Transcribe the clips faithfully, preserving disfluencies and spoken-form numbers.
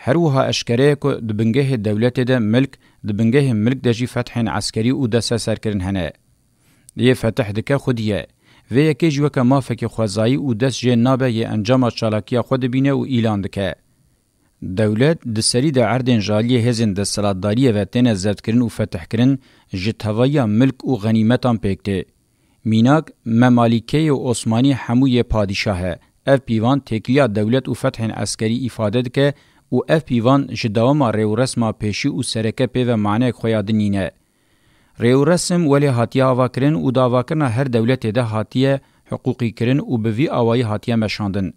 Her wiha eşkere ye ku di bingehê dewletê de milk, di bingehê milk de jî fethên eskerî û desteserkirin hene. Yê fetih dike xwedî ye. Vê yekê jî weke mafekî xwezayî û dest jê nabe yê encama çalakiya xwe dibîne û îlan dike. Dewlet di serî de erdên ji aliyê hêzên desthilatdariyê ve têne zevtkirin û fetihkirin, ji tevahiya milk û xenîmetan pêk tê. Mînak, Memalîkeyê û Osmanî hemû yê padîşah e. Ev pîvan têkiliya dewlet û fethên eskerî îfade dike û ev pîvan ji dewama rêwresma pêşî û sereke pê ve maneyek xwe ya din nîne. Rêwresim welê hatiye avakirin û di avakirina her dewletê de hatiye hiqûqîkirin û bi vî awayî hatiye meşandin.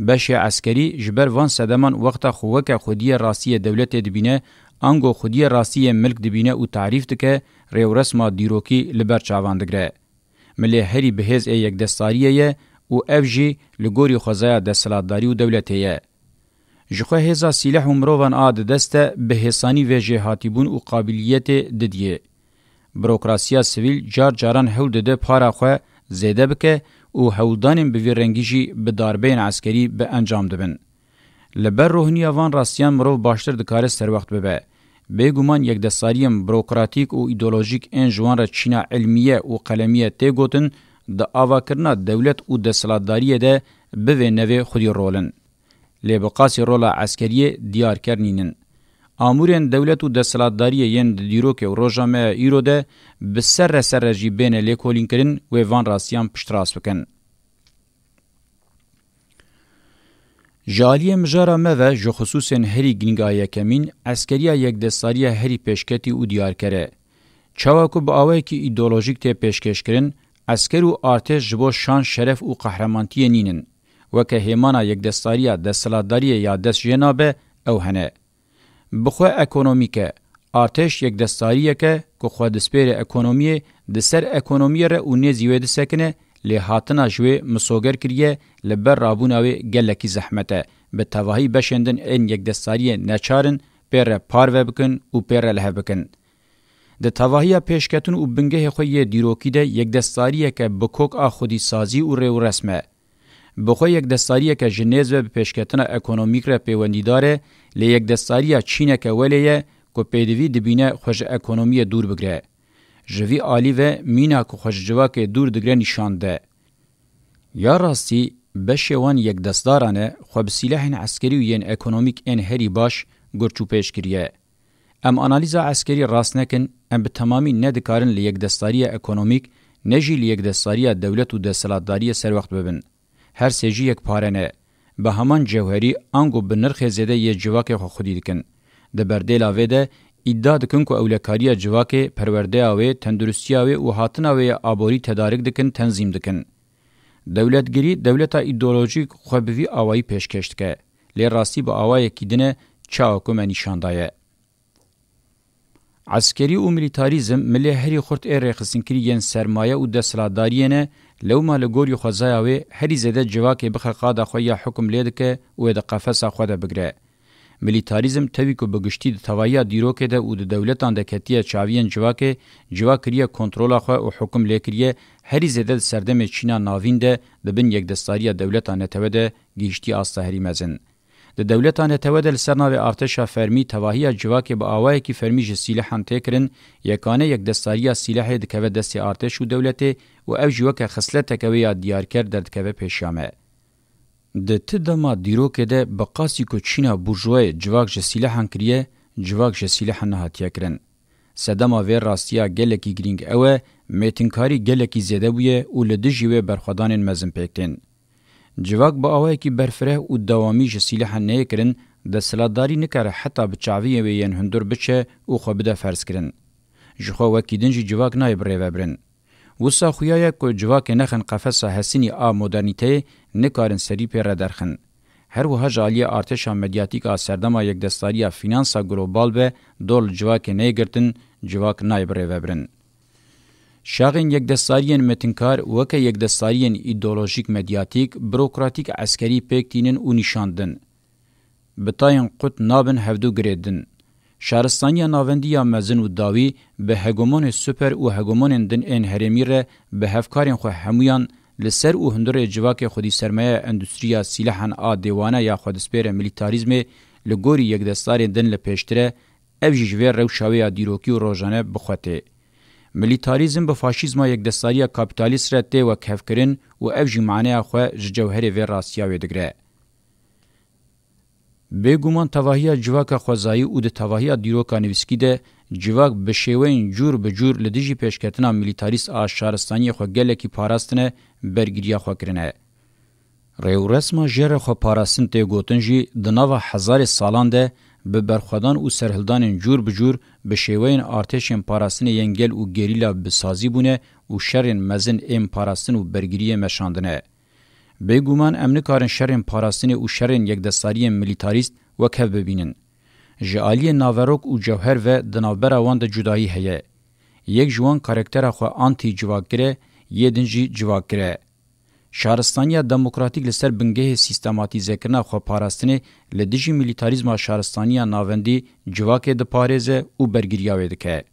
Beşê eskerî ji ber van sedeman wexta xwe weke xwediyê rastî yê dewletê dibîne, ango xwediyê rastî yê milk dibîne û tarîf dike, rêwresma dîrokî li ber çavan digire. Milê herî bi hêz ê yekdestariyê ye û ev jî li gorî xwezaya desthilatdarî û dewletê ye. Ji xwe hêza sîleh û mirovan a di dest de bi hêsanî vê jêhatîbûn û qabiliyetê didiyê. Burokrasiya sivîl car caran hewl dide para xwe zêde bike û hewldanên bi vî rengî jî bi darbeyên eskerî bi encam dibin. Li ber rohiniya van rastiyan mirov baştir dikare serwext bibe. Bêguman yekdestariyên burokratîk û îdeolojîk ên ji wan re çîna ilmiye û qelemiye tê gotin, di avakirina dewlet û desthilatdariyê de bivê nevê xwedî rol in. Lê bi qasî rola eskeriyê diyarker nînin. Amûrên dewlet û desthilatdariyê yên di dîrokê û roja me ya îro de bi serre serre jî bêne lêkolînkirin wê van rastiyan piştrast bikin. Ji aliyê mijara me ve ji xisûsên herî giring a yekemîn, eskeriya yekdestariya herî pêşketî û diyarker e. Çawa ku bi awayekî îdeolojîk tê pêşkêşkirin, esker û artêş ji bo şan, şeref û qehremantiye nînin. Weke hêmana yekdestariya desthilatdariyê ya dest jê nabe, ew hene. Bi xwe ekonomîk e. Artêş yekdestariyek e ku xwe dispêre ekonomiyê, di ser ekonomiyê re û nêzî wê disekine, lê hatina ji wê misoger kiriye, li ber rabûna wê gelekî zehmet e. Bi tevahî beşên din ên yekdestariyê neçar in pê re parve bikin û pê re li hev bikin. Di tevahiya pêşketin û bingehê xwe yê dîrokî de yekdestariyeke bi kok a xwedîsazî û rêwresm e. Bi xwe yekdestariyeke ji nêz ve bi pêşketina ekonomîk re pêwendîdar e, lê yekdestariya çîneke welê ye ku pêdivî dibîne xwe ji ekonomiyê dûr bigire. Ji vî alî ve mîna ku xwe ji civakê dûr digire nîşan dide. Ya rastî, beşê wan yekdestdaran e, xwe bi sîlehên eskerî û yên ekonomîk ên herî baş gurçûpêç kiriye. Em analîza eskerî rast nekin, em bi temamî ne dikarin li yekdestariya ekonomîk, ne jî li yekdestariya dewlet û desthilatdariyê serwext bibin. Her sê jî yekpare ne. Bi heman cewherî ango bi nirxê zêde yê civakê xwe xwedî dikin. Di berdêla vê de îdia dikin ku ewlekariya civakê, perwerdeya wê, tenduristiya wê û hatina wê ya aborî tedarik dikin, tenzîm dikin. Dewletgirî, dewleta îdeolojîk xwe bi vî awayî pêşkêş dike. Lê rastî bi awayekî din e, çawa ku me nîşan daye. Eskerî û milîtarîzm milê herî xurt ê rêxistinkirî yên sermaye û desthilatdariyê ne, lewma li gorî xwezaya wê herî zêde civakê bixe qada xwe ya hukum lê dike û wê di qefesa xwe de bigire. Milîtarîzm tevî ku bi giştî di tevahiya dîrokê de û di dewletan de ketiye çaviyên civakê, civak kiriye kontrola xwe û hukum lê kiriye, herî zêde di serdemê Çîna Navîn de di bin yekdestariya dewleta netewe de gihiştiye asta herî mezin. Di dewleta netewe de li ser navê artêşa fermî tevahiya civakê bi awayekî fermî ji sîlehan tê kirin, yekane yekdestariya sîlehê dikeve destê artêş û dewletê û ev jî weke xisleteke wê ya diyarker derdikeve pêşiya me. Di ti dema dîrokê de bi qasî ku çîna burjûwayê civak ji sîlehan kiriye, civak ji sîlehan nehatiye kirin. Sedema vê rastiya gelekî girîng ew e, mêtinkarî gelekî zêde bûye û li dijî wê berxwedanên mezin pêk tên. Civak bi awayekî berfireh û dewamî ji sîlehan neyê kirin, desthilatdarî nikare heta bi çaviyên wê yên hundir biçe û xwe bide ferzkirin. Ji xwe wekî din jî civak nayê birêvebirin. Wisa xuya ye ku civakê nexin qefesa hesinî a modernîteyê, nikarin serî pê re derxin. Her wiha ji aliyê artêşa medyatîk a serdema yekdestariya fînansa global be, dor li civakê neyê girtin, civak nayê birêvebirin. Şaxên yekdestariyên metinkar weke yekdestariyên îdeolojîk, medyatîk, burokratîk, eskerî pêk tînin û nîşan din. Bi tayên qut nabin hevdu girê din. Şaristaniya navendî ya mezin û dawî bi hegemonê super û hegemonên din ên herêmî re bi hevkarên xwe hemûyan li ser û hundirê civakê xwedî sermayeya endustriya sîlehan a dêwane ya xwe dispêre milîtarîzmê, li gorî yekdestarên din li pêştir e, ev jî ji vê rewşa wê ya dîrokî û rojane bi xwe tê. Milîtarîzm bi faşîzma yekdestariya kapîtalîst re tê wekhevkirin û ev jî maneya xwe ji cewherê vê rastiya wê digire. Bêguman tevahiya civaka xwezayî û di tevahiya dîroka nivîskî de civak bi şêweyên cûr bi cûr li dijî pêşketina milîtarîst a şaristaniyê xwe gelekî parastine, bergiriya xwe kirine. Rêûresma jê re xwe parastin tê gotin jî di nava hezarê salan de bi berxwedan û serhildanên cûr bi cûr bi şêweyên artêşên parastinê yên gel û gerîla bi sazî bûne û şerên mezin ên parastin û bergiriyê meşandine. Bêguman em nikarin şerên parastinê û şerên yekdestariyên milîtarîst wekhev bibînin. Ji aliyê naverok û cewher ve di navbera wan de cudahî heye. Yek ji wan karaktera xwe antî-civakgir e, yê din jî civakgir e. Şaristaniya demokratîk li ser bingehê sîstematîzekirina xweparastinê li dijî milîtarîzma şaristaniya navendî civakê diparêze û bergiriya wê dike.